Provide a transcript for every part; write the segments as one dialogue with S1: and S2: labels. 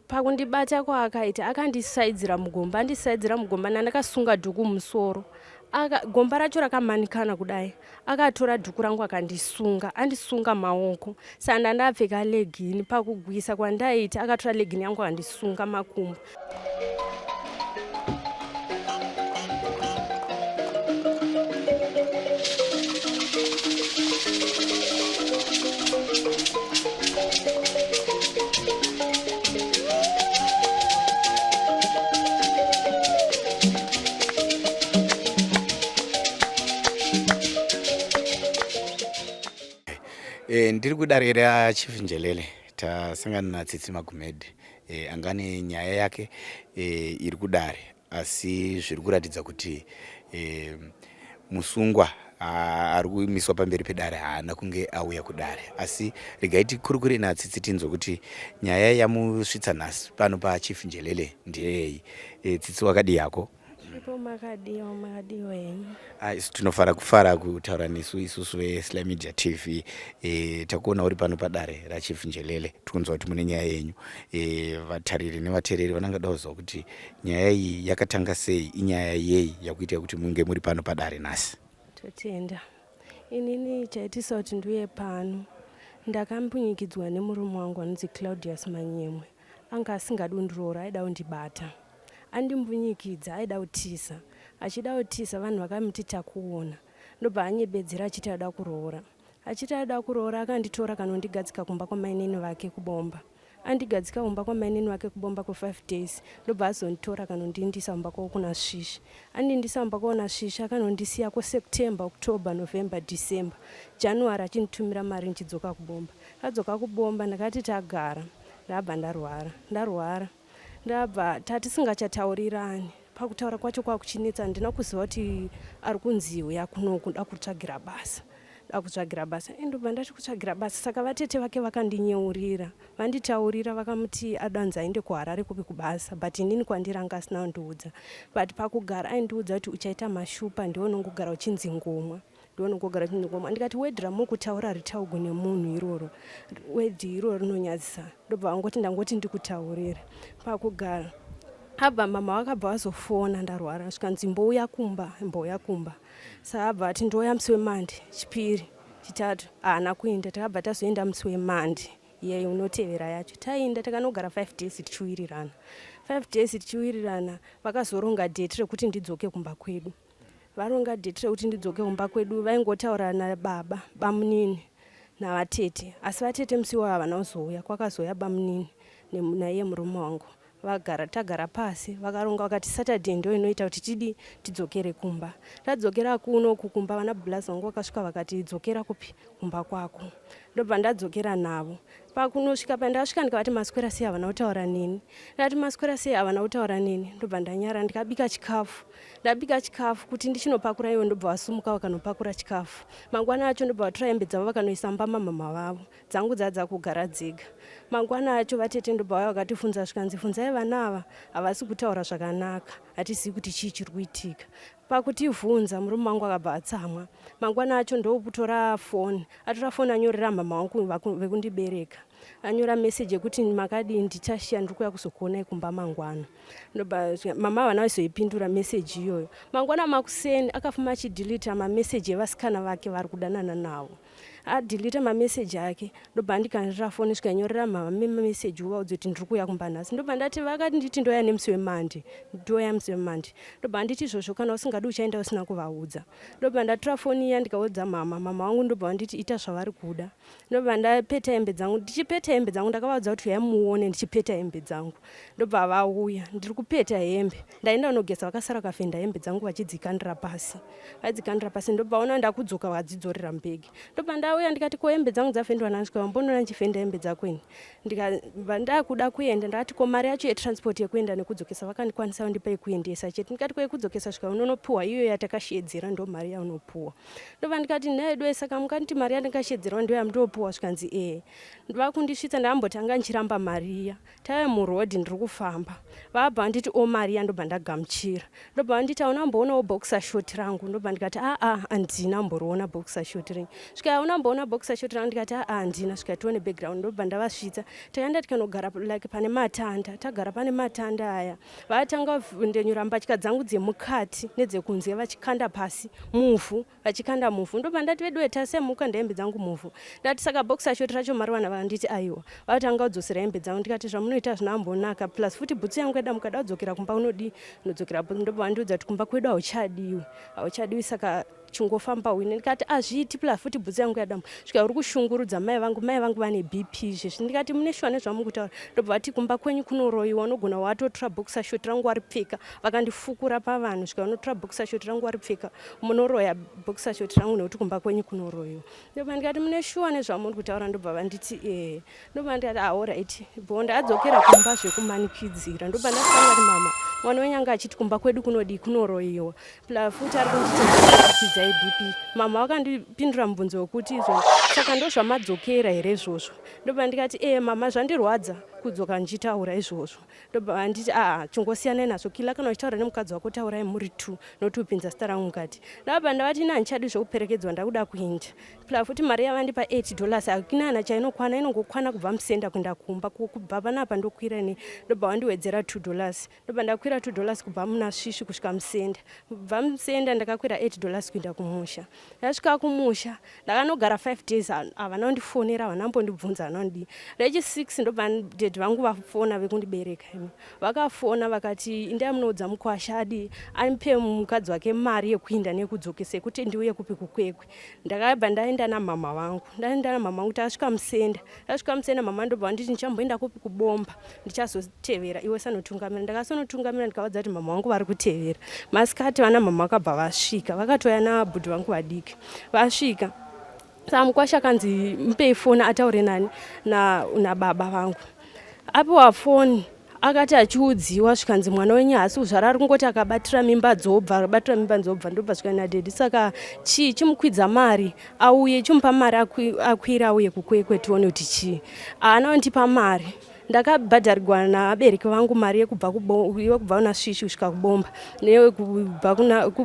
S1: Pakundibata kwaakaita akandisaidzira mugomba, andisaidzira mugomba ndandakasunga dhuku mumusoro. Aka, gomba racho rakamanikana kudai akatora dhuku rangu akandisunga, andisunga maoko saka ndandapfeka legini. Pakugwisa kwandaiita akatora legini yangu akandisunga makumbo.
S2: Ndiri kudare raChief Njelele tasangana naTsitsi Magumede anga ane nyaya yake iri kudare asi zviri kuratidza kuti musungwa ari kumiswa pamberi pedare haana kunge auya kudare asi regai tikurukure naTsitsi tinzwe kuti nyaya yamusvitsa nhasi pano paChief Njelele ndeyei. Tsitsi wakadii hako?
S1: Ipo makadiwa, makadiwa henyu.
S2: Ah, isu tinofara kufara kutaura nesu isusu veSly Media TV. Takuona uri pano padare raChief Njelele, tikunzwa kuti mune nyaya yenyu. Vatariri nevatereri vanangada kuziva kuti nyaya iyi yakatanga sei, inyaya yei yakuita kuti munge muri pano padare nhasi.
S1: Totenda. Inini chaitisa kuti ndiuye pano, ndakambunyikidzwa nemurume wangu anonzi Claudius Manyemwe. Anga asingadi kundiroora, aida kundibata. Andimbunyikidza, aida kutiza. Achida kutiza vanhu vakamuti takuona. Ndobva anyebedzera achiti ada kuroora. Achiti ada kuroora akanditora akanondigadzika kumba kwamainini vake kubomba. Andigadzika kumba kwamainini vake kubomba kwe5 days ndobva azonditora akanondiindisa kumba kwavo kuna Svisha. Andiindisa kumba kwavo naSvisha akanondisiyako September, October, November, December, January achinditumira mari ndichidzoka kubomba. Ndadzoka kubomba ndakati tagara ndabva ndarwara. Ndarwara ndabva tatisingachataurirani pakutaura kwacho kwakuchinetsa handina kuziva kuti ari kunzi uya kunoku da kutsvagira basa da kutsvagira basa ndobva ndati kutsvagira basa saka vatete vake vakandinyeurira vanditaurira vakamuti adanzi aende kuHarare kupi kubasa but inini kwandiri anga asina kundiudza but pakugara aindiudza kuti uchaita mashupa ndiwe unongogara uchinzi ngomwa Ndonongogara ndinongoma ndikati word ramukutaura haritaugwi nemunhu iroro word iroro rinonyadzisa ndobva vangoti ndangoti ndikutaurire pakugara abva mama vakabva vazofona ndarwara zvikanzi mbouya kumba mbouya kumba saka abva ati ndouya musi wemande chipiri chitatu haana kuenda takabva tazoenda musi wemande iyeyo unotevera yacho taenda takanogara 5 days tichiwirirana 5 days tichiwirirana vakazoronga date rekuti ndidzoke kumba kwedu Varonga date rekuti ndidzoke kumba kwedu vaingotaura nababa, bamunini navatete asi vatete musi iwayo havana kuzouya kwakazouya bamunini naiye murume wangu vagara tagara pasi vakaronga vakati Saturday ndiyo inoita kuti tidii tidzokere kumba tadzokera kuno kukumba vana blaz vangu vakasvika vakati dzokera kupi kumba kwako ndobva ndadzokera navo Pakunosvika pandakasvika ndikavati maswera sei havana kutaura neni. Ndakati maswera sei havana kutaura neni ndobva ndanyara ndikabika chikafu. Ndabika chikafu kuti ndichinopakura ivo ndobva vasumuka vakanopakura chikafu. Mangwana acho ndobva vatora hembe dzavo vakanoisa mumba mamhamha vavo. Dzangu dzaa dzakugara dzega. Mangwana acho vatete ndobva vauya vakatifunza zvikanzi funzai vana ava havasi kutaura zvakanaka hatizivi kuti chii chiri kuitika. Pakutivhunza murume wangu akabva atsamwa. Mangwana acho ndokutora phone. Atora phone anyorera mhamha vangu vekundibereka. Anyora message yekuti makadii ndiTashia ndiri kuuya kuzokuonai kumba mangwana. Ndobva mama havana kuzoipindura message iyoyo. Mangwana makuseni akafuma achidelete mamessage evasikana vake vari kudanana navo. Adelete mamessage ake ndobva andikandira foni zvikanyorera mama memeseji uvaudze kuti ndiri kuuya kumba nhasi ndobva ndati vakanditi ndouya nemusi wemande ndouya musi wemande ndobva anditi izvozvo kana usingadi uchaenda usina kuvaudza ndobva ndatora foni iya ndikaudza mama mama vangu ndobva vanditi ita zvavari kuda ndobva ndapeta hembe dzangu ndichipeta hembe dzangu ndakavaudza kuti uyai muone ndichipeta hembe dzangu ndobva vauya ndiri kupeta hembe ndaenda kunogeza vakasara vakafenda hembe dzangu vachidzikandira pasi vaidzikandira pasi ndobva ona ndakudzoka vadzidzorera mubhegi ndobva ndauya ndikati ko hembe dzangu dzafendwa nani svika vambonona ndichifenda hembe dzako ini ndikabva ndakuda kuenda ndakati ko mari yacho yetransport yekuenda nekudzokesa vakandikwanisa kundipa yekuendesa chete ndikati ko yekudzokesa svika unonopuwa iyo yatakashedzera ndo mari yaunopuwa ndobva ndikati nhaedwe saka mukanditi mari yandakashedzerwa ndiyo yamndopuwa zvikanzi ee vakundisvitsa ndambotanga ndichiramba mari iya Tave muroad ndiri kufamba vabva vanditi o mari iya ndobva ndagamuchira ndobva vanditi hauna mboonawo boxer short rangu ndobva ndikati aa handina mboriona boxer short renyu svika hauna amboona boxer short rangu? Ndikati, aa, handina. Svika tione background. Ndobva ndavasvitsa, takaenda tikanogara like pane matanda. Tagara pane matanda aya, vatanga ndenyura mbatya dzangu dzemukati nedzekunze, vachikanda pasi muvhu, vachikanda muvhu. Ndobva ndati, veduwe, tasemuka ndehembe dzangu muvhu. Ndati, saka boxer short racho mariwana? Vanditi, aiwa. Vatanga kudzosera hembe dzangu. Ndikati, zvamunoita zvinambonaka, plus futi bhutsu yangu yada mukada kudzokera kumba unodii? Unodzokera. Ndobva vandiudza kuti kumba kwedu hauchadiwi, hauchadiwi, saka chingofamba uine. Ndikati, azviiti, plus futi bhutsu yangu yadambuka. Svika uri kushungurudza mai vangu, mai vangu vane BP izvezvi. Ndikati, mune shuwa nezvamukutaura? Ndobva vati, kumba kwenyu kunoroyiwa, unogona watotora boxer short rangu waripfeka. Vakandifukura pavanhu, svika unotora boxer short rangu waripfeka, munoroya boxer short rangu nekuti kumba kwenyu kunoroyiwa. Ndobva ndikati, mune shuwa nezvamuri kutaura? Ndobva vanditi, ee. Ndobva ndikati, alright bo. Ndadzokera kumba zvekumanikidzira. Ndobva ndasanga kuti, mama, mwana wenyu anga achiti kumba kwedu kunodii? Kunoroyiwa, plus futi ari kunditi BP. Mama vakandipindura mubvunzo wekuti, izvo saka ndozvamadzokera here izvozvo? Ndobva ndikati, ee mama, zvandirwadza kudzoka ndichitaura izvozvo. Ndobva vanditi, aa, chingosiyanai nazvo Kila, kana uchitaura nemukadzi wako taurai muri two, nokuti upinza zita rangu mukati. Ndabva ndavati, ina handichadi zvekuperekedzwa, ndakuda kuenda, plus futi mari yavandipa $8 hakinana chainokwana, inongokwana kubva musenda kuenda kumba. Kubva panapa ndokwira ini, ndobva vandiwedzera $2, ndobva ndakwira $2 kubva muna Svisvi kusvika Musenda. Kubva Musenda ndakakwira $8 kuenda kumusha. Ndasvika kumusha ndakanogara 5 days, havana kundifonera, havana kumbondibvunza, havana kundidii. Rechi6 ndobva daddy vangu vafona, vekundibereka imi. Vakafona vakati, indai munoudza mukwasha adii, amupe mukadzi wake mari yekuinda nekudzokesa yekuti ndiuye kupi? KuKwekwe. Ndakabva ndaenda namama vangu, ndaenda namama vangu. Tasvika Musenda, tasvika Musenda, mama ndobva vanditi, ndichamboenda kupi? Kubomba, ndichazotevera iwe, sanotungamira. Ndakasonotungamira, ndikavadza kuti mama vangu vari kutevera. Masikati vana mama vakabva vasvika, vakatouya nabhudhi vangu vadiki. Vasvika, saka mukwasha akanzi, mupei foni ataure nani? Nababa na vangu. Apiwa foni, akati achiudziwa, zvikanzi, mwana wenyu haasi kuzvara, ari kungoti akabatira mimba dzobva, akabatira mimba dzobva. Ndobva svika nadaddy, saka chii? Chimukwidza mari auye, chimupa mari akwira auye kuKwekwe, tione kuti chii. Haana kundipa mari. Ndakabhadharigwa navabereki vangu mari yekubva kuna Svishi kusvika kubomba, neyekubva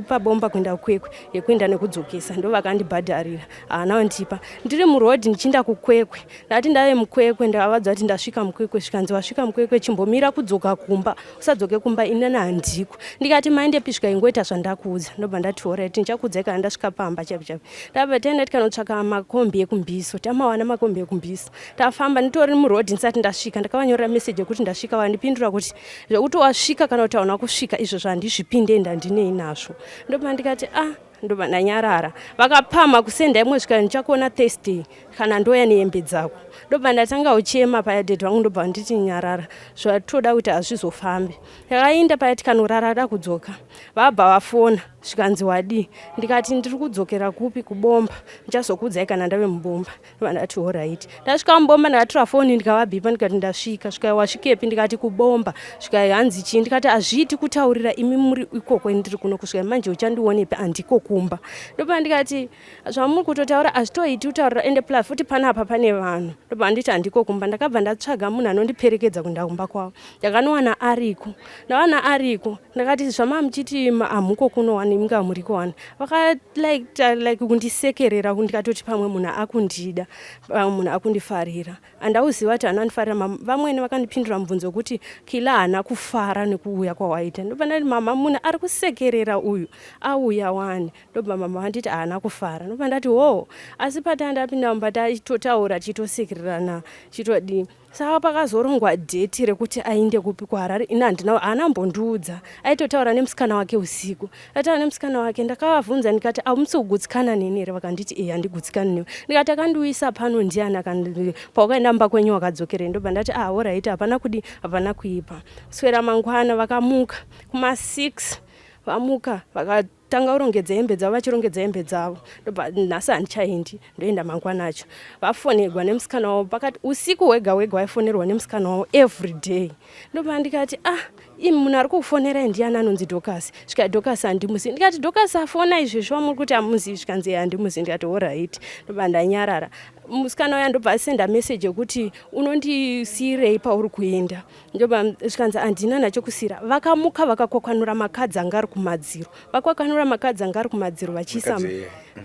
S1: pabomba kuenda kuKwekwe, yekuenda nekudzokesa, ndo vakandibhadharira. Haana kundipa. Ndiri murodhi ndichienda kuKwekwe, ndati ndave muKwekwe, ndakavadza kuti ndasvika muKwekwe. Zvikanzi, wasvika muKwekwe, chimbomira kudzoka kumba, usadzoke kumba, inani handiko. Ndikati, maendepi? Svika ingoita zvandakuudza. Ndobva ndati, alright, ndichakuudzai kana ndasvika pamba chaipo chaipo. Ndabva taenda tikanotsvaka makombi ekumbiso, tamawana makombi ekumbiso. Tafamba, nditori murodhi, ndisati ndasvika ndakavanyorera meseji yekuti ndasvika. Vandipindura kuti, zvekuti wasvika kana kuti hauna kusvika, izvozvo handizvipinde, ndandinei nazvo? Ndobva ndikati, ah, ndobva ndanyarara. Vakapamha kusenda imwe, svika ndichakuona Thursday kana ndoya nehembe dzako. Ndobva ndatanga kuchema paya. Daddy vangu ndobva nditi, nyarara, zvatoda kuti hazvizofambi. Takaenda paya tikanorara. Da kudzoka, vabva vafona, zvikanzi, wadii? Ndikati, ndiri kudzokera kupi? Kubomba, ndichazokuudzai kana ndave mubomba. Ndobva ndati, alright. Ndasvika mubomba, ndakatora foni, ndikavabhipa, ndikati ndasvika. Svika, wasvikepi? Ndikati, kubomba. Svika, hanzi chii? Ndikati, hazviiti kutaurira imi muri ikoko, ndiri kuno. Kusvika manje uchandionepi? Handiko kumba. Ndobva ndikati, zvamuri kutotaura hazvitoiti kutaurira, ende plus futi panapa pane vanhu. Ndobva nditi, handiko kumba. Ndakabva ndatsvaga munhu anondiperekedza kuenda kumba kwavo. Ndakanowana ariko, ndawana ariko. Ndakati, zvama muchiti hamuko kuno wani, inga muriko wani. Vakalike like kundisekerera, ndikatoti pamwe munhu akundida, pamwe munhu akundifarira. Handauziva kuti anondifarira. Vamwene vakandipindura mubvunzo wekuti, Kila haana kufara nekuuya kwawaita. Ndobva ndati, mama, munhu ari kusekerera uyu auya wani. Ndobva mama vanditi, haana kufara. Ndobva ndati, ho, asi pataa ndapinda mumba taitotaura, tichitosekererana, chitodii. Saka pakazorongwa date rekuti ainde kupi? KuHarare. Ini handina, haana mbondiudza. Aitotaura nemusikana wake usiku, aitaura nemusikana wake. Ndakavabvunza ndikati, hamusi kugutsikana neni here? Vakanditi, e, handigutsikani newe. Ndikati, akandiuyisa pano ndiani? Paukaenda mumba kwenyu wakadzokerei? Ndobva ndati, ah, alright, hapana kudi, hapana kuipa. Swera mangwana vakamuka kuma6, vamuka vakatanga kurongedza hembe dzavo. Vachirongedza hembe dzavo, ndobva, nhasi handichaendi, ndoenda mangwana acho. Vafonerwa nemusikana wavo pakati usiku hwega hwega, vaifonerwa nemusikana wavo every day. Ndobva ndikati, ah, imi, munhu ari kukufonerai ndiani? Anonzi Dorcas. Svika, Dorcas handimuzivi. Ndikati, Dorcas afona izvezvi wamuri kuti hamuzivi? Zvikanzi, handimuzivi. Ndikati, alright. Ndobva ndanyarara. Musikana uya ndobva asenda meseji yekuti, unondisiyirei pauri kuenda? Ndobva zvikanzi, handina nacho kusiyira. Vakamuka vakakwakwanura makadzi anga ari kumadziro, vakwakwanura makadzi anga ari kumadziro, vachiisa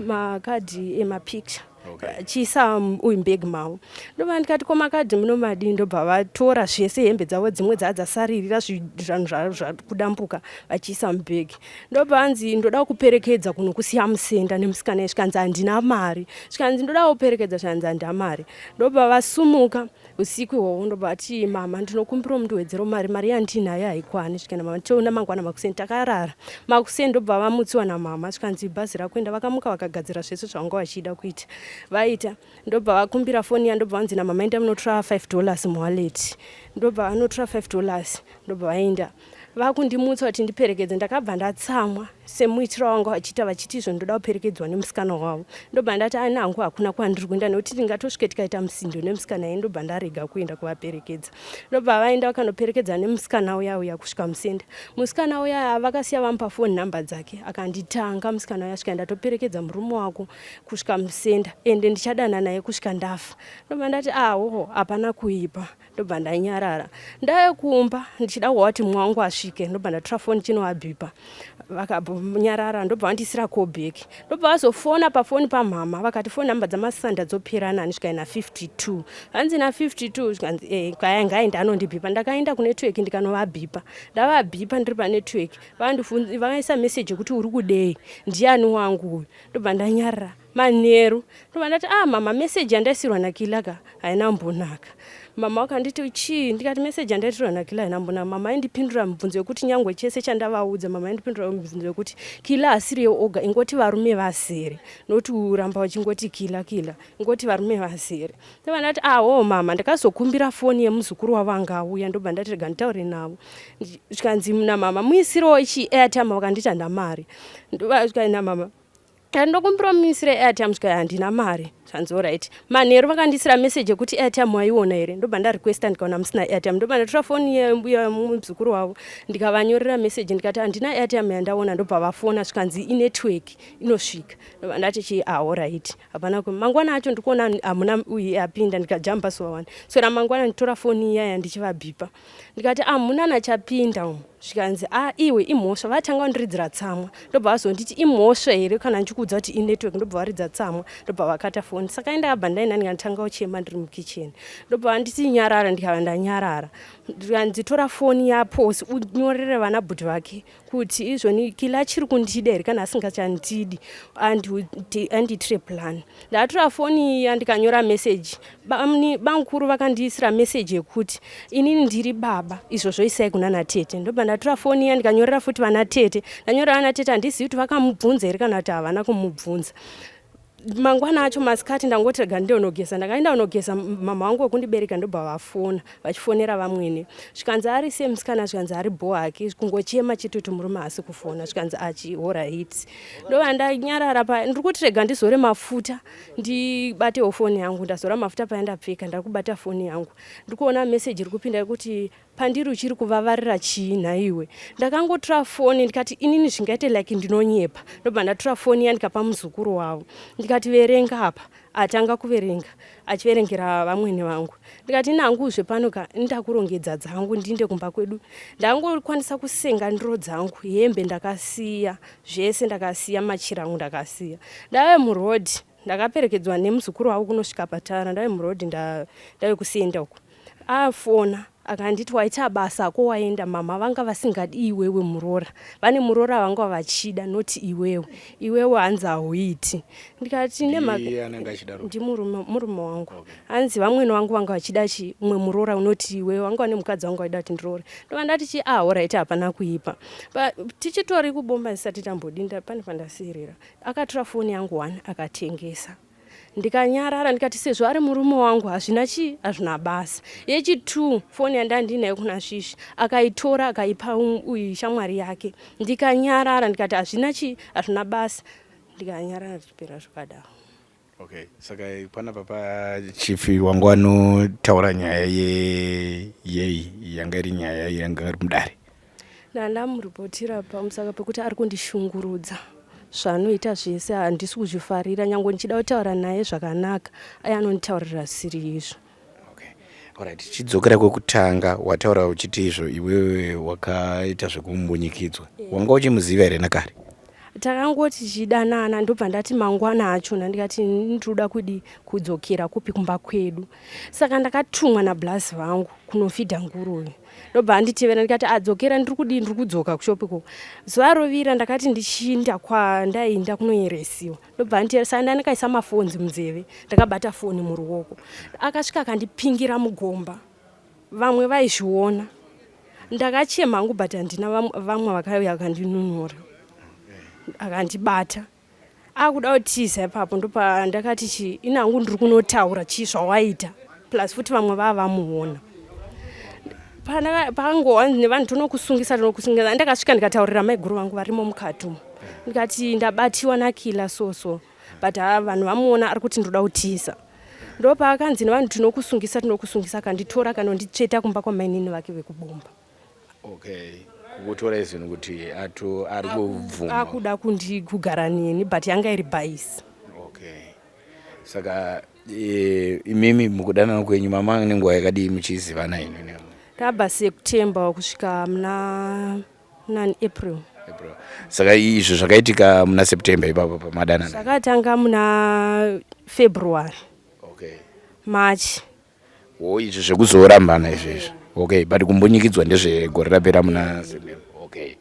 S1: makadhi emapicture. Vachiisa okay. Uyu mavo ndobva ndikati ko makadhi munomadii? Ndobva vatora zvese, hembe dzavo dzimwe dzaa dzasaririra, zvanhu zvakudambuka, vachiisa mubhegi. Ndobva anzi ndoda kuperekedza kunokusiya musenda nemusikana. Zvikanzi handina mari. Zvikanzi ndoda kuperekedza. Zvikanzi handina mari. Ndobva vasumuka usiku ihwohwo, ndobva vati, "Mama, ndinokumbira mundiwedzero mari, mari yandinayo haikwani." Zvikana mama, toona mangwana makuseni. Takarara makuseni, ndobva vamutsiwa namama, zvikanzi bhazi rakuenda. Vakamuka, vakagadzira zvese zvavanga vachida kuita, vaita. Ndobva vakumbira foni ya, ndobva vanzi namama, "Enda munotora $5 muwallet." Ndobva vanotora $5, ndobva vaenda. Vakundimutsa kuti ndiperekedze. Ndakabva ndatsamwa semuitiro wanga vachiita, vachiti izvo ndoda kuperekedzwa nemusikana wavo. Ndobva ndati ani hangu hakuna kwandiri kuenda, nekuti tingatosvike tikaita musindo nemusikana iye. Ndobva ndarega kuenda kuvaperekedza. Ndobva vaenda vakanoperekedza nemusikana uya uya kusvika musenda. Musikana uya vakasiya vamupa foni nhamba dzake. Akanditanga musikana uya, svika ndatoperekedza murume wako kusvika musenda, ende ndichadana naye kusvika ndafa. Ndobva ndati aho, hapana kuipa. Ndobva ndanyarara. Ndave kumba ndichida kuva kuti mumwe wangu asvike, ndobva ndatora foni chinovabhipa. Vakanyarara, ndobva vandisira callback. Ndobva vazofona pafoni pamhama, vakati foni namba dzamasanda dzopera nani? Svika na52. Hanzi na52. Zvikanzi e kaya ngaenda anondibhipa. Ndakaenda kunetwork ndikanovabhipa. Ndavabhipa ndiri panetwork, vakaisa meseji yekuti uri kudei, ndiani wangu uyu? Ndobva ndanyarara. Manheru ndobva ndati, "Ah mama, meseji yandaisirwa nakila ka haina mbonaka." Mama vakanditi, "Chii?" Ndikati, "Meseji yandaitirwa nakila haina mbonaka." Mama aindipindura mibvunzo yekuti nyangwe chese chandavaudza, mama aindipindura mibvunzo yekuti kila asiriyo oga, ingoti varume vazere, nokuti uramba uchingoti kila kila, ingoti varume vazere. Ndobva ndati, "Aho mama." Ndakazokumbira foni yemuzukuru wavo anga auya. Ndobva ndati rega nditaure navo. Zvikanzi namama, "Muisirewo chi airtime." Vakanditi handina mari. Ndobva namama, "Ndokumbira muisire airtime." Svika handina mari. Zvanzi alright. Manheru vakandisira message yekuti airtime waiona here? Ndobva ndarequesta, ndikaona musina airtime. Ndobva ndatora foni yemuzukuru wavo, ndikavanyorera message, ndikati handina airtime yandaona. Ndobva vafona, zvikanzi inetwork inosvika. Ndobva ndati chi alright, hapana. Mangwana acho ndikuona hamuna uyu apinda. Ndikajamba zuva one swera mangwana, nditora foni iyaya ndichivabhipa, ndikati hamuna nachapinda umu. Zvikanzi, "A iwe, imhosva." Vatanga kundiridzira tsamwa. Ndobva vazonditi, "Imhosva here kana ndichikuudza kuti inetwork?" Ndobva varidza tsamwa, ndobva vakata foni. Saka indakabva ndaenda, ndikatanga kuchema ndiri mukicheni. Ndobva vanditi nyarara, ndikava ndanyarara. Ndikanzi tora foni yaposi unyorere vana bhuti vake kuti izvoni kila achiri kundida here, kana asingachandidi andiitire plan. Ndatora foni iya, ndikanyora meseji. Bamukuru vakandiisira meseji yekuti inini ndiri baba, izvozvo isai kuna natete. Ndobva ndatora foni iya, ndikanyorera futi vana tete. Ndanyorera vana tete, handizivi kuti vakamubvunza here kana kuti havana kumubvunza. Mangwana acho masikati ndangoti rega ndionogeza. Ndakaenda unogeza, mama vangu wekundibereka ndobva vafona, vachifonera vamwene. Zvikanzi ari sei musikana? Zvikanzi ari bho hake, kungochema chete kuti murume haasi kufona. Zvikanzi achi alright. Ndobva ndanyarara paya. Ndiri kuti rega ndizore mafuta, ndibatewo foni yangu. Ndazora mafuta paya, ndapfeka, ndari kubata foni yangu, ndiri kuona meseji iri kupinda yekuti, "Pandiri uchiri kuvavarira chii nhaiwe?" Ndakangotora foni, ndikati inini zvingaite like ndinonyepa. Ndobva ndatora foni iya, ndikapa muzukuru wavo, ndikati verenga apa. Atanga kuverenga, achiverengera vamwene vangu. Ndikati nanguzve pano ka ndakurongedza dzangu, ndinde kumba kwedu. Ndangokwanisa kusenga ndiro dzangu, hembe ndakasiya, zvese ndakasiya, machira angu ndakasiya. Ndave murodhi, ndakaperekedzwa nemuzukuru wavo kunosvika patara. Ndave murodhi, ndave kusienda uku, afona akanditi, "Waita basa ko waenda. Mama vanga vasingadi iwewe muroora, vane muroora vanga vachida, noti iwewe. Iwewe hanzi hauiti." Ndikati ndimurume murume wangu. Hanzi vamwene vangu vanga vachida chi umwe muroora unoti iwewe, vanga vane mukadzi vangu vaida kuti ndiroore. Ndobva ndati chi ah alright, hapana kuipa. Tichitori kubomba ndisati tambodinda pane pandasiyirira. Akatora foni yangu one akatengesa. Ndikanyarara, ndikati sezvo ari murume wangu hazvina chii, hazvina basa. Yechi2, foni yandandinayo kuna svisvi akaitora, akaipa uyu shamwari yake. Ndikanyarara, ndikati hazvina chii, hazvina basa. Ndikanyarara, zvichipera zvakadaro.
S2: Okay, saka panapa pachief wangu anotaura nyaya yei yanga iri nyaya yanga iri mudare?
S1: Ndandamuripotera pamusaka pekuti ari kundishungurudza. Zvaanoita zvese handisi kuzvifarira, nyange ndichida kutaura naye zvakanaka, aye anonditaurira zvisiri izvo.
S2: Okay, alright, chidzokera kwekutanga. Wataura uchiti izvo iwewe wakaita zvekumbunyikidzwa. Wanga uchimuziva here nakare?
S1: Takangoti tichidanana ndobva ndati mangwana achona ndikati ndinoda kudi kudzokera kupi kumba kwedu. Saka ndakatumwa nablaz vangu kunofidha nguruve. Ndobva anditevera ndikati adzokera ndiri kudii ndiri kudzoka kushop ikoko. Zuva rovira ndakati ndichinda kwandainda kunoyeresiwa. Ndobva anditevera saka ndandakaisa mafonzi munzeve ndakabata foni muruoko. Akasvika akandipingira mugomba. Vamwe vaizviona. Ndakachema hangu but handina vamwe vakauya vakandinunura akandibata akuda kutiza ipapo ndopandakati chii ini hangu ndiri kunotaura chii zvawaita plus futi vamwe vava vamuona pangowa nevanhu tonokusungisa tonokusungisa ndakasvika ndikataurira maiguru vangu varimo mukati umu ndikati ndabatiwa nakila so so but ha vanhu vamuona ari kuti ndoda kutiza ndopaakanzi nevanhu tinokusungisa tinokusungisa akanditora akanonditsveta kumba kwamainini vake vekubomba
S2: okay kukutora izvinhu kuti ato ari kubvuma
S1: akuda kundi kugara neni but yanga iri bhaisi
S2: okay saka e, imimi mukudanana kwenyu mama nenguva yakadii muchizivana inu
S1: tabva september kusvika muna nani April.
S2: April. Saka izvo zvakaitika muna September ipapo pamadanana.
S1: Zvakatanga muna February.
S2: Okay.
S1: March.
S2: Oh izvo zvekuzorambana izvo izvo. Okay, but kumbunyikidzwa ndezvegore rapera muna September. Okay.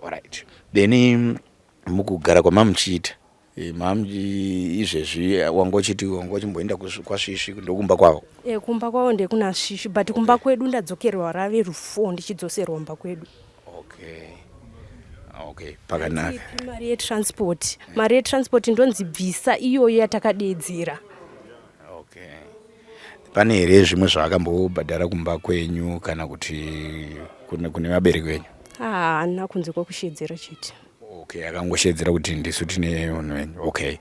S2: Alright. Then mukugara kwamamuchiita Eh, mam izvezvi eh, wanga uchiti wanga uchimboenda kwasvisvi ndokumba kwavo
S1: e, kumba kwavo ndekuna svisvi but kumba kwedu ndadzokerwa rave rufo ndichidzoserwa kumba kwedu
S2: okay okay pakanaka
S1: mari yetransport mari yetransport ndonzi bvisa iyoyo yatakadeedzera
S2: okay Pane here zvimwe zvaakambobhadhara kumba kwenyu kana kuti kune vabereki venyu?
S1: Haana kunze kwekushedzera chete.
S2: Okay, akangoshedzera kuti ndisu tine munhu wenyu. Okay.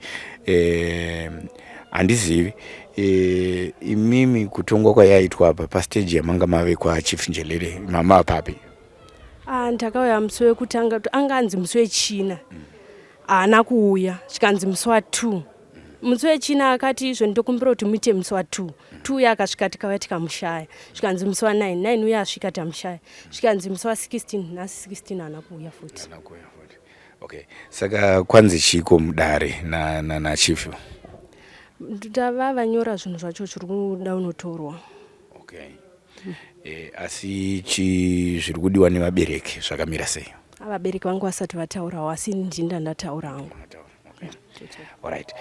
S2: Eh, handizivi eh, imimi kutongwa kwayaitwa apa pastage yamanga mave kwaChief Njelele mama papi?
S1: Ah, ndakauya musi wekutanga anga anzi musi wechina haana kuuya zvikanzi musi wa2 musi wechina akati izvo ndokumbira kuti muite musi wa2 2 uya akasvika tikauya tikamushaya zvikanzi musi wa9 9 uya asvika tamushaya zvikanzi musi wa16 nhasi 16 haana kuuya futi
S2: okay saka kwanzi chiiko mudare nachief na,
S1: na tava vanyora zvinhu zvacho zviri kuda unotorwa
S2: okay E, asi chi zviri kudiwa nevabereki zvakamira sei?
S1: Vabereki vangu vasati vataurawo asi ndinda ndataura hangu.
S2: Alright.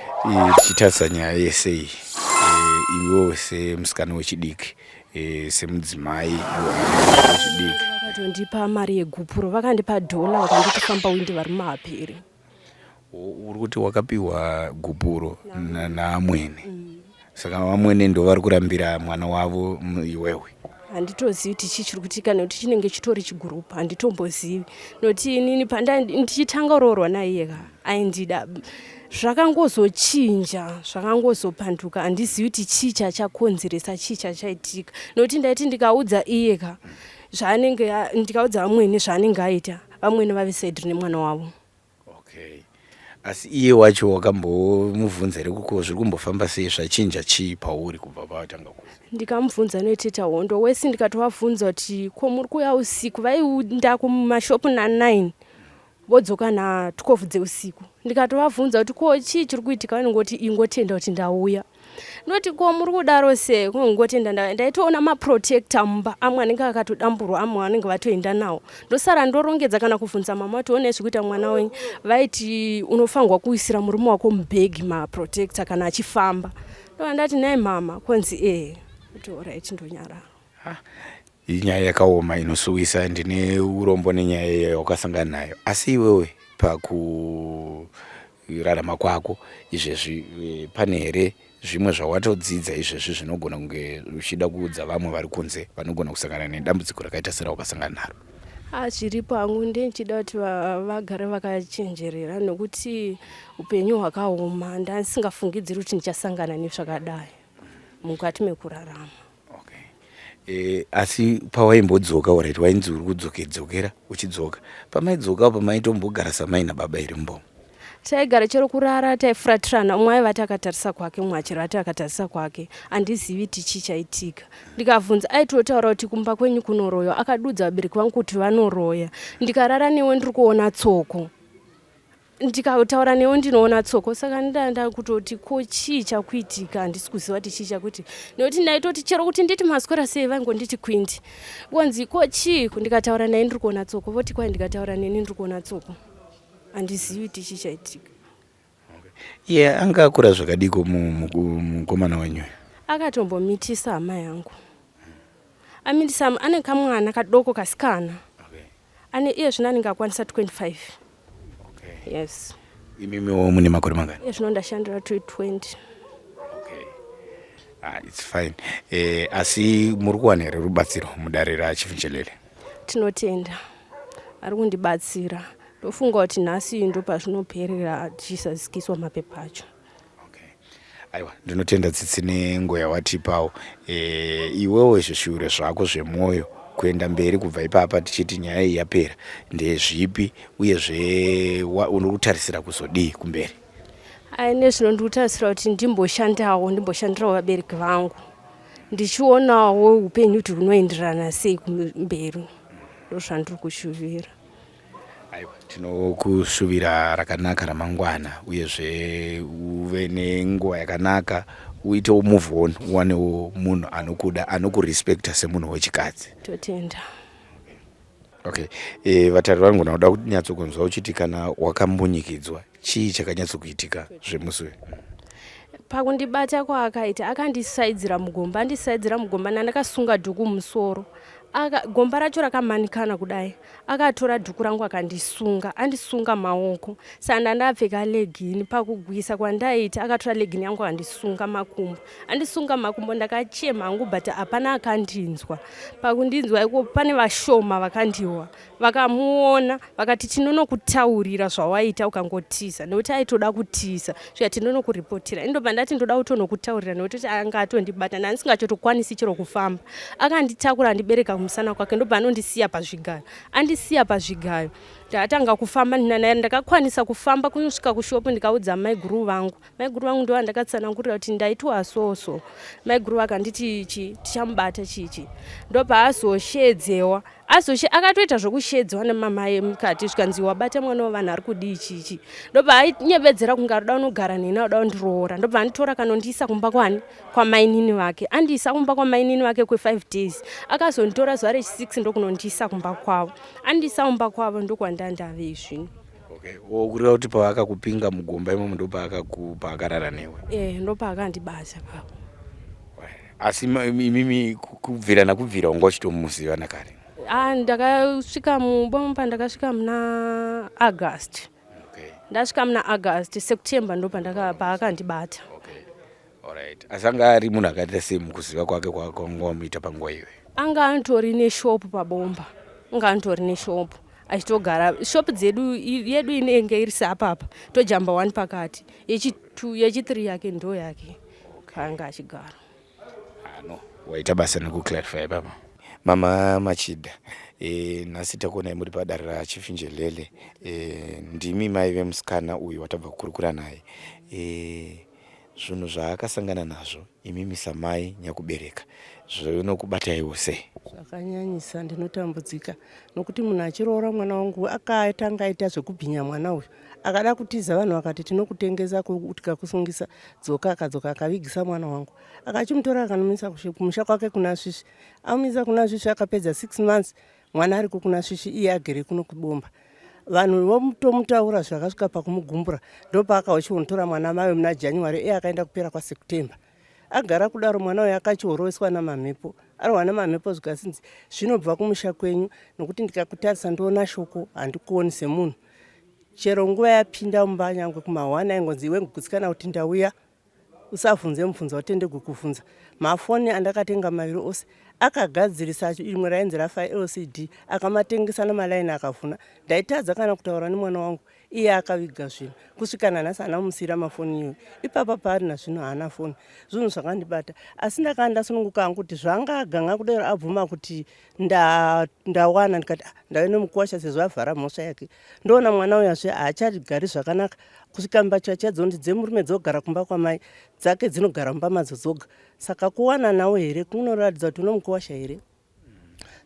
S2: Tichitarisa nyaya yese iyi e, iwewo semusikana wechidiki e, semudzimai wechidiki
S1: vakatondipa mari yegupuro vakandipa dhola vakanditi famba uinde vari mumahaperi
S2: Uri kuti wakapiwa gupuro naamwene mm. Saka vamwene ndovari kurambira mwana wavo iwewe?
S1: Handitozivi kuti chii chiri kuitika nekuti chinenge chitori chigurupu handitombozivi nokuti inini pandichitanga kuroorwa naiye ka aindida zvakangozochinja zvakangozopanduka handizivi kuti chii chachakonzeresa chii chachaitika nokuti ndaiti ndikaudza iye ka zvaanenge ndikaudza vamwene zvaanenge aita vamwene vave saidi rine mwana wavo
S2: Okay. Asi iye wacho wakambomubvunza here kuko zviri kumbofamba sei zvachinja chii pauri kubva pawatanga ku
S1: Ndikamubvunza anoitita hondo wese ndikatovabvunza kuti ko muri kuuya usiku vaienda kumashopu na9 vodzoka na12 dzeusiku ndikatovabvunza kuti ko chii chiri kuitika vanongoti ingotenda kuti ndauya Ndoti ko muri kudaro sei kungotenda ndaitoona maprotector mumba amwe anenge akatodamburwa amwe vanenge vatoenda nawo ndosara ndorongedza kana kuvhunza mama kuti onei zvikuita mwana wenyu vaiti unofanirwa kuisira murume wako mubhegi maprotector kana achifamba ndova ndati nhai mama konzi ee kuti orit ndonyarara
S2: Inyaya yakaoma inosuwisa ndine urombo nenyaya yawakasangana nayo asi iwewe pakurarama kwako izvezvi eh, pane here zvimwe zvawatodzidza izvezvi zvinogona kunge uchida kuudza vamwe vari kunze vanogona kusangana nedambudziko rakaita serawakasangana naro?
S1: Ah, zviripo hangu ndichida kuti vagare vakachenjerera nokuti upenyu hwakaoma ndandisingafungidziri kuti ndichasangana nezvakadai mukati mekurarama.
S2: Okay. E, asi pawaimbodzoka orit wainzi uri kudzokedzokera uchidzoka pamaidzoka apo maitombogara samai nababa here mumba
S1: taigara chero kurara taifuratirana umwe aivati akatarisa kwake umwe achirati akatarisa kwake handizivi ti chii chaitika ndikabvunza aitotaura kuti kumba kwenyu kunoroywa akadudza vabereki vangu kuti vanoroya ndikarara newe ndiri kuona tsoko Ndikataura newe ndinoona tsoko saka ndanda kutoti ko chii chakuitika handisi kuziva kuti chii chakuitika nekuti ndaitoti chero kuti nditi maswera sei vaingonditi kwindi vonzi ko chii ndikataura naye ndiri kuona tsoko voti kwai ndikataura neni ndiri kuona tsoko handizivi kuti chii chaitika.
S2: Iye yeah, anga akura zvakadiko mukomana wenyu?
S1: Akatombomitisa hama yangu. Amitisa ane kamwana kadoko kasikana. Okay. Ane iye zvino anenge akwanisa 25.
S2: Okay. Yes. Imimiwo mune makore mangani?
S1: Iye zvino ndashandira 20.
S2: Okay. Ah, it's fine. Eh, asi muri kuwana here rubatsiro mudare raChief Njelele?
S1: Tinotenda. Ari kundibatsira. Ndofunga kuti nhasi ndopazvinoperera tichisazikiswa mapepa acho.
S2: Okay. Aiwa, ndinotenda tsitsi nenguva yawatipawo. E, iwewo zvishuwiro zvako zvemwoyo kuenda mberi kubva ipapa tichiti nyaya iyi yapera ndezvipi uyezve uri kutarisira kuzodii kumberi?
S1: Ai nezvino ndiri kutarisira kuti ndimboshandawo ndimboshandirawo vabereki vangu ndichionawo upenyu kuti hunoenderana sei kumberi ndozvandiri kushuvira.
S2: Aiwa, tinokushuvira rakanaka ramangwana uyezve uve nenguva yakanaka uitewo move on uwanewo munhu anokuda anokurespecta semunhu wechikadzi.
S1: Totenda.
S2: Okay. E, vatariri vangu kuda kunyatsokunzwa uchiti kana wakambunyikidzwa chii chakanyatsokuitika zvemusi uyu?
S1: Pakundibata kwaakaita akandisaidzira mugomba andisaidzira mugomba ndandakasunga dhuku mumusoro Aka, gomba racho rakamanikana kudai akatora dhuku rangu akandisunga andisunga maoko saka ndandapfeka legini pakugwisa kwandaiita akatora legini yangu akandisunga makumbo andisunga makumbo ndakachema hangu but hapana akandinzwa pakundinzwa iko pane vashoma vakandiwa Vakamuona vakati tinonokutaurira zvawaita ukangotiza nekuti aitoda kutiza svika tinonokuripotera indobva ndati ndoda kutonokutaurira nekuti anga atondibata ndandisingachotokwanisi chero kufamba akanditakura andibereka kumusana kwake ndobva anondisiya pazvigayo andisiya pazvigayo ndatanga kufamba ndinanaye ndakakwanisa kufamba kusvika kushopu ndikaudza maiguru vangu Maiguru vangu ndivo vandakatsanangurira kuti ndaitwa so so. Maiguru vakanditi chi tichamubata chichi. Ndopaazosheedzewa. Azoshe akatoita zvokusheedzewa nemamai mukati zvikanzi wabata mwana wevanhu ari kudii chichi. Ndobva kunge arikuda kunogara neni akuda kundiroora. Ndobva anditora kanondiisa kumba kwani kwamainini vake. Andiisa kumba kwamainini vake kwe 5 days. Akazonditora zuva rechi 6 ndokunondiisa kumba kwavo. Andiisa kumba kwavo ndokwandandave zvino.
S2: Okay. Wokureva kuti paakakupinga mugomba imomo ndopaakarara newe?
S1: Eh, ndopaakandibata papo.
S2: Asi imimi kubvira nakubvira wanga uchitomuziva nakare?
S1: Ah, ndakasvika mubomba ndakasvika muna August. Okay. Ndasvika muna August, September ndopaakandibata.
S2: Okay. Alright. Asi anga ari munhu akaita sei mukuziva kwake kwanga wamuita panguva iyoyo?
S1: Anga antori neshop pabomba. Anga antori neshop. Achitogara shop dzedu yedu inenge iri seapapa tojamba one pakati yechi two yechi three yake ndo yake paanga achigara.
S2: Ah, no waita basa nekuclarify ipapa mama machida e, nhasi takuonai muri padare rachief njelele e, ndimi mai vemusikana uyu watabva kukurukura naye e, Zvinhu zvaakasangana nazvo imimi samai nyakubereka zvinokubataiwo sei?
S3: Zvakanyanyisa, ndinotambudzika nokuti munhu achiroora mwana wangu akatanga aita zvekubhinya mwana uyu akada kutiza vanhu vakati tinokutengesa tikakusungisa dzoka akadzoka akavigisa mwana wangu akachimutora akanomisa kumusha kwake kuna svisvi amumisa kuna svisvi akapedza six months Mwana ariko kuna svisvi iye agere kuno kubomba. Vanhu votomutaura zvakasvika pakumugumbura ndopaakauchionotora mwana mawe muna January iye akaenda kupera kwaSeptember. Agara kudaro mwana uyu akachihoroveswa namamhepo arohwa namamhepo zvikasinzi zvinobva kumusha kwenyu nokuti ndikakutarisa ndoona shoko handikuoni semunhu chero nguva yapinda mumba nyangwe kumahwani aingonzi iwe gutsikana kuti ndauya Usavhunze mubvunzo watendegwi kuvhunza. Mafoni andakatenga maviri ose akagadzirisa rimwe rainzi rafa LCD akamatengesa namalaini akavhuna. Ndaitadza kana kutaura nemwana wangu iye akaviga zvinhu kusvika nanhasi haana kumusiira mafoni iyoyo. Ipapa paari nazvino haana foni. Zvinhu zvakandibata asi ndakanga ndasununguka hangu kuti zvanga aganga kudero abvuma kuti ndawana ndikati ah, ndave nemukuwasha sezvo avhara mhosva yake. Ndoona mwana uyazve haachagari zvakanaka kusvika mbatya chadzonzi dzemurume dzogara kumba kwamai dzake dzinogara mumba madzo dzoga saka kuwananawo here kunoratidza kuti unomukuwasha here?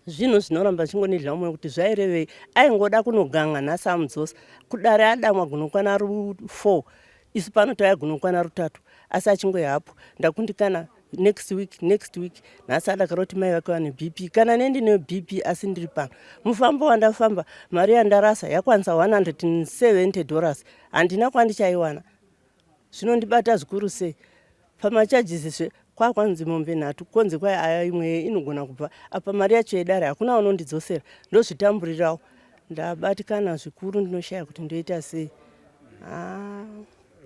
S3: Zvinhu zvinoramba zvichingonidla mwoyo kuti zvairevei. Aingoda kunogan'a nhasi amudzosa. Kudare adamwa gunokwana ru 4 isu pano tauya gunokwana rutatu asi achingoya hapo. Ndakundikana next week next week nhasi adakara kuti mai vake vane BP kana ne ndine BP asi ndiri pano. Mufambo wandafamba mari yandarasa yakwanisa 170 dollars handina kwandichaiwana. Zvinondibata zvikuru sei pamachajisi zve kwakwanzi mombe nhatu konzi kwai aya imwe inogona kubva apa mari yacho yedare hakuna unondidzosera ndozvitamburirawo ndabatikana zvikuru ndinoshaya kuti ndoita sei ah.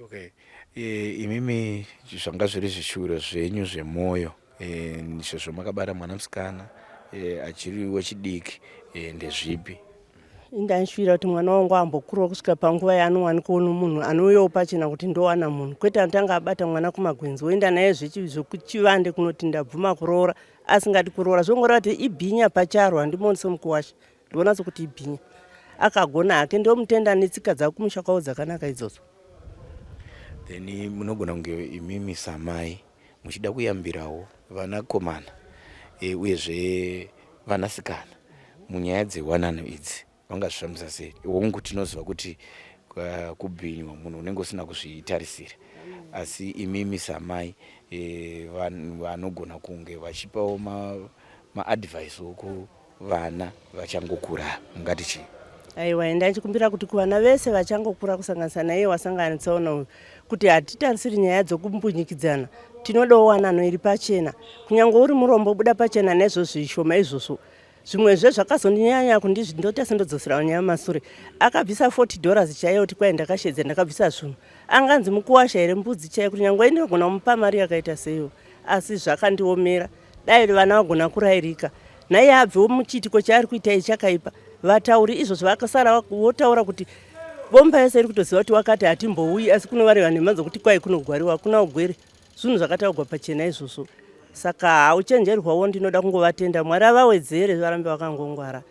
S2: Okay. E, imimi zvanga zviri zvishuwiro zvenyu zvemwoyo e, sezvo makabara mwana musikana e, achiri wechidiki e, ndezvipi
S3: Ndaishuvira kuti mwana wangu ambokurawo kusvika panguva yaanowanikwawo nomunhu anouyawo pachena kuti ndowana munhu kwete anotanga abata mwana kumagwenzi oenda naye zvekuchivande kunoti ndabvuma kuroora asingadi kuroora zvongoreva kuti ibhinya pacharo handimuoni semukuwasha ndioona sekuti ibhinya akagona hake ndomutenda netsika dzako kumusha kwavo dzakanaka idzodzo
S2: then munogona kunge imimi samai muchida kuyambirawo vanakomana e, uyezve vanasikana munyaya dzewanano idzi vangazvifambisa sei hongu tinoziva kuti eh, kubhinywa munhu unenge usina kuzvitarisira asi imimi samai e, vanogona kunge vachipawo maadvice ma Vana vachangokura mungati chii?
S3: Aiwa enda ndichikumbira kuti kuvana vese vachangokura kusanganisa naiye wasangana netsaona uyu kuti hatitarisiri nyaya dzokumbunyikidzana tinodawo wanano iri pachena kunyange uri murombo buda pachena nezvo zvishoma izvozvo zvimwezve zvakazondinyanya kundizvi ndota sendodzosera nyaya masure akabvisa 40 dollars chaiyo kuti kwai ndakashedza ndakabvisa zvinhu anganzi mukuwasha here mbudzi chaiyo kuti nyange ndinogona kumupa mari yakaita seiyo asi zvakandiomera Dai vana vagona kurairika naiye abvewo muchiitiko chaari kuita ichi chakaipa. Vatauri izvozvo vakasara votaura kuti bomba yese iri kutoziva kuti wakati hatimbouyi asi kunovareva nhema dzokuti kwai kunogwariwa hakuna ugwere. Zvinhu zvakataurwa pachena izvozvo. Saka hauchenjeri hwavo ndinoda kungovatenda Mwari avawedzere varambe vakangongwara.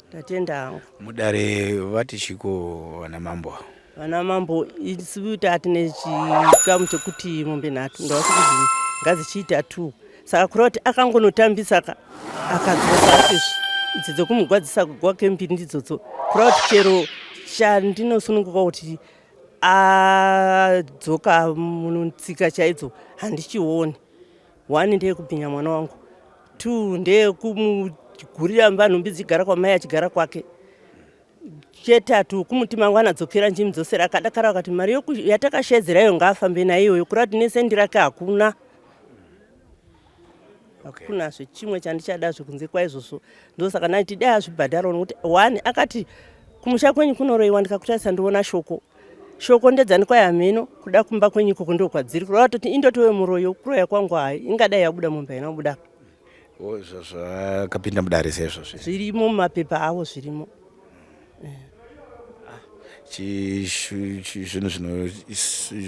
S3: Ndatenda hangu.
S2: Mudare vati chiko vana mambo?
S3: Vana mambo isu tatine chikamu chekuti mombe nhatu ndavati kuti ngadzichiita two saka kureva kuti akangonotambisa ka akadzosa izvi idzi dzekumugwadzisa kwake mbiri ndidzodzo kureva kuti chero chandinosununguka kuti adzoka mutsika chaidzo handichioni One ndeyekubhinya mwana wangu, two ndeyekumugurira mba nhumbi dzigara kwamai achigara kwake. Chetatu kumuti mangwana dzokera nchimudzosera akadakara akati mari yatakashedzera iyo ngaafambe nayo iyoyo kureva kuti nesendi rake hakuna hakunazve chimwe chandichadazve kunze kwaizvozvo ndosaka ndaiti dai azvibhadharawo nokuti one akati kumusha kwenyu kunoroiwa ndikakutarisa ndiona shoko Shoko ndedzani kwai hameno kuda kumba kwenyu ikoko ndokwadziri kureva toti indotove muroyi kuroya kwangu hayi ingadai yabuda mombe haina kubuda
S2: zvakapinda mudare seizvozvi
S3: zvirimo mumapepa avo zvirimo
S2: zvinhu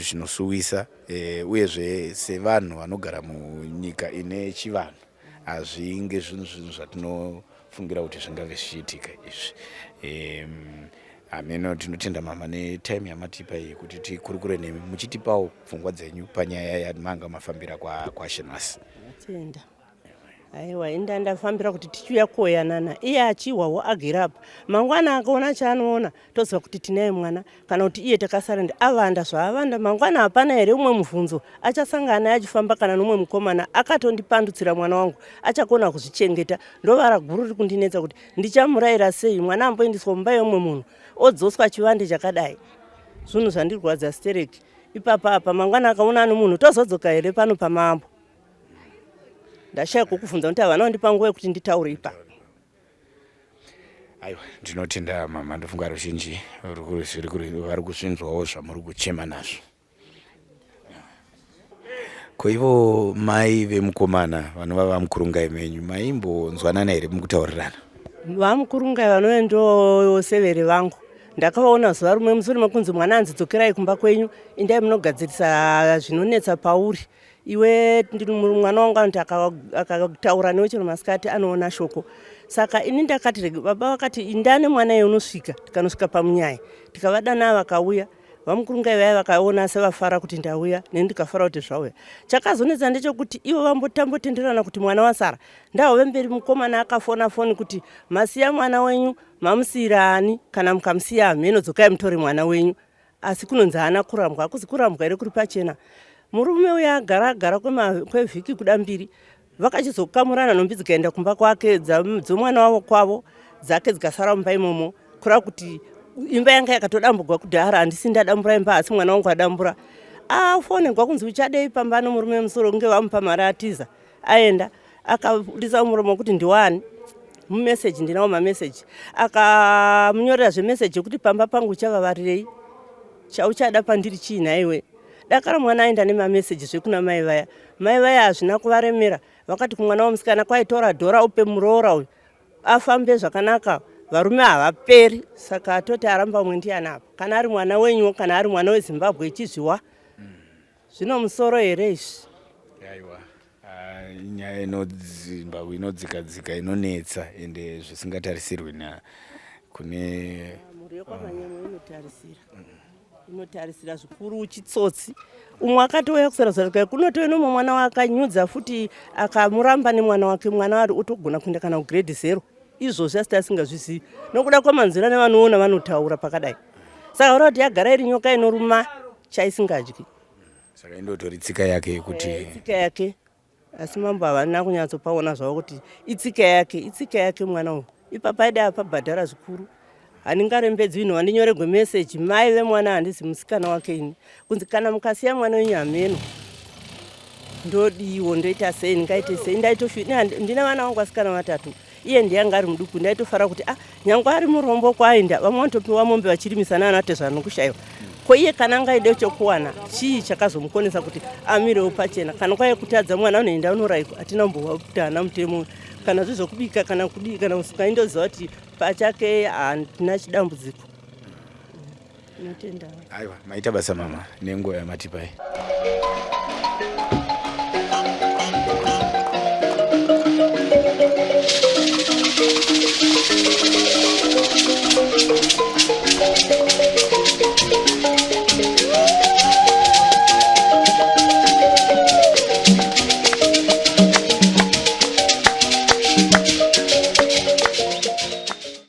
S2: zvinosuwisa eh, uyezve sevanhu vanogara munyika ine chivanhu hazvinge zvinhu zvinhu zvatinofungira kuti zvingave zvichiitika izvi Hameno tinotenda mama netime yamatipa iyi kuti tikurukure nemi muchitipawo pfungwa dzenyu panyaya yamanga mafambira kwaShe nhasi.
S3: Tenda. Aiwa inda ndafambira kuti tichiuya koyanana iye achihwawo agere apa mangwana akaona chaanoona toziva kuti tinaye mwana kana kuti iye takasara ndi avanda zvaavanda mangwana hapana here umwe mubvunzo achasangana naye achifamba kana nomumwe mukomana akatondipandutsira mwana wangu achakona kuzvichengeta ndovara guru riri kundinetsa kuti Ndichamuraira sei mwana amboendeswa mumba yeumwe munhu odzoswa chivande chakadai? Zvinhu zvandirwadza stereki ipapa apa mangwana akaona ano munhu tozodzoka here pano pamambo? Ndashaya kukubvunza kuti havana kundipa nguva yekuti nditaure ipapa.
S2: Aiwa, ndinotenda mama, ndofunga ruzhinji vari kuzvinzwawo zvamuri kuchema nazvo. Ko ivo mai vemukomana vanova vamukurungai menyu maimbonzwanana here mukutaurirana?
S3: Vamukurungai vanove ndosevere vangu ndakavaona zuva rimwe mushure mekunzi mwana anzi dzokerai kumba kwenyu indai munogadzirisa zvinonetsa pauri iwe mwana wangu anoti akataura newe chero masikati anoona shoko saka ini ndakati baba vakati inda nemwana iye unosvika tikanosvika pamunyaya tikavadana vakauya. VaMukurungai vaya vakaona sevafara kuti ndauya neni ndikafara kuti zvauya. Chakazonetsa ndechekuti ivo vambotambotenderana kuti mwana wasara. Ndahove mberi mukomana akafona foni kuti masiya mwana wenyu mamusiira ani kana mukamusiya hameno dzokai mutore mwana wenyu. Asi kunonzi haana kurambwa hakuzi kurambwa here kuri pachena. Murume uya agara agara kwevhiki kuda mbiri Vakachizokamurana nhumbi dzikaenda kumba kwake dzomwana wavo kwavo dzake dzikasara mumba imomo kureva kuti imba yanga yakatodamburwa kudhara handisi ndadambura imba asi mwana wangu adambura afonegwa kunzi uchadei pamba nomurume musoro kunge vamupa mari atiza aenda akabudisa muromo kuti ndiwani mumeseji ndinawo mameseji akamunyorera zvemeseji yekuti pamba pangu uchavavarirei chauchada pandiri chii nhaiwe dakara mwana aenda nemameseji zvekuna mai vaya Mai vaya hazvina kuvaremera vakati kumwana wemusikana kwaitora dhora upe muroora uyu afambe zvakanaka varume havaperi saka atoti aramba umwe ndiani apa kana ari mwana wenyuwo kana ari mwana wezimbabwe ichizviwa zvino musoro here izvi
S2: aiwa ah, nyaya inozimbabwe inodzikadzika inonetsa ende zvisingatarisirwi na kune
S3: mhuri yekwamanyemo inotarisira inotarisira zvikuru chitsotsi umwe akatouya kusaruzarika kunotove nomwe mwana waakanyudza futi akamuramba nemwana wake mwana ari otogona kuenda kana kugrade zero izvozvi asiti asingazvizivi nokuda kwamanzira nevanoona vanotaura pakadai saka ura kuti yagara iri nyoka inoruma chaisingadyi
S2: saka indotori tsika yake yekuti
S3: eh, tsika yake Asi mambo havana kunyatsopaona zvavo kuti itsika yake, itsika yake mwana uyu. Ipapa aida apabhadhara zvikuru. Handingarembedzi ino handinyoregwe message mai vemwana handizi musikana wake ini. Kunzi kana mukasiya mwana wenyu hameno. Ndodiwo ndoita sei ndingaite sei ndaitofi ndine vana vangu vasikana vatatu. Iye ndiye anga ari muduku ndaitofara kuti ah nyangwe ari murombo kwaainda vamwe vanotopiwa mombe vachirimisa naana tezvara nokushaiwa ko iye kana anga aide chokuwana chii chakazomukonesa kuti amirewo pachena kana kwaive kutadza mwana unoenda unoraikwa hatina kumbohwa kuti haana mutemo kana zvezvokubika kana kudii kana kusuka indoziva kuti pachake handina chidambudziko
S2: Aiwa, maita basa mama nenguva yamatipai.